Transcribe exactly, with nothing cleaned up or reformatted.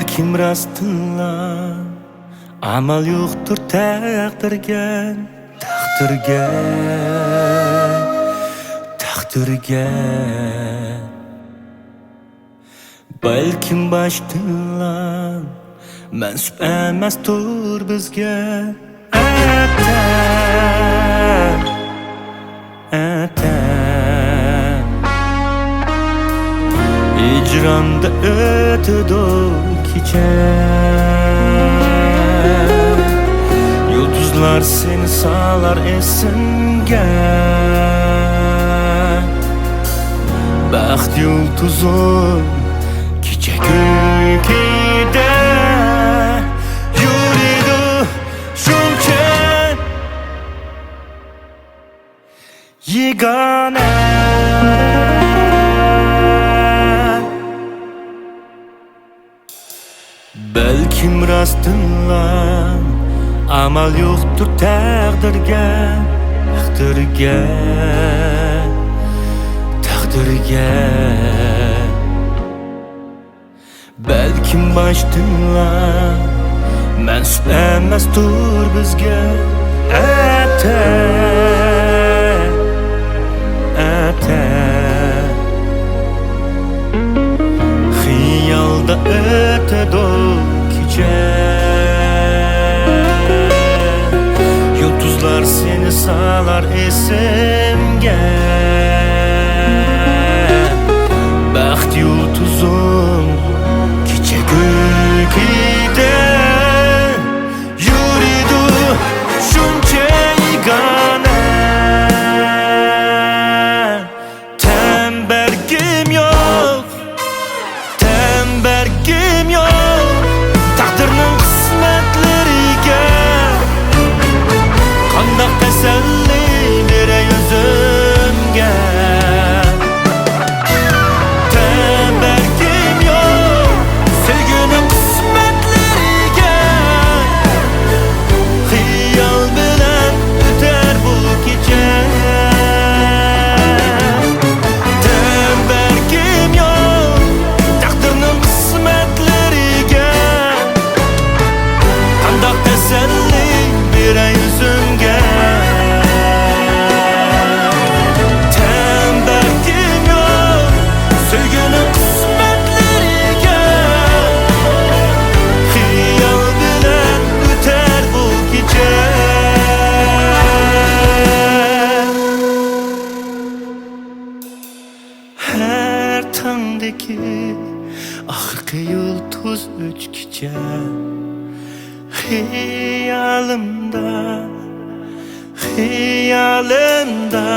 بەلكىم راستتىنلا ئامال يوقتۇر تەقدىرگە، تەقدىرگە، تەقدىرگە. بەلكىم باشتىنلا مەنسۇپ ئەمەستۇر بىزگە. ئەتە، ئەتە ھىجراندا ئۆتىدۇ كېچە. يۇلتۇزلار سېنى سالار ئېسىمگە. بەخت يۇلتۇزۇم كېچە كۈلكىدە يورۇيدۇ شۇنچە يېگانە. بەلكىم راستتىنلا ئامال يوقتۇر تەقدىرگە، تەقدىرگە، تەقدىرگە. بەلكىم باشتىنلا مەنسۇپ ئەمەستۇر بىزگە. ئەتە، ئەتە خىيالدا ئۆتىدۇ كېچە. يۇلتۇزلار سېنى سالار ئېسىمگە. بەخت يۇلتۇزۇم كېچە كۈلكىدە يورۇيدۇ شۇنچە يېگانە. تەم بەرگۈم يوق، تەم بەرگۈم يوق تەقدىرنىڭ قىسمەتلىرىگە. قانداق تەسەللى بېرەي ئۆزۈمگە؟ تەم بەرگۈم يوق سۆيگۈنىڭ قىسمەتلىرىگە. خىيال بىلەن ئۆتەر بۇ كېچە. تەم بەرگۈم يوق تەقدىرنىڭ قىسمەتلىرىگە. قانداق تەسەللى بېرەي ئۆزۈمگە؟ تەم بەرگۈم يوق سۆيگۈنىڭ قىسمەتلىرىگە. خىيال بىلەن ئۆتەر بۇ كېچە. ھەر تاڭدىكى ئاخىرقى يۇلتۇز ئۆچكىچە خىيالىمدا، خىيالىمدا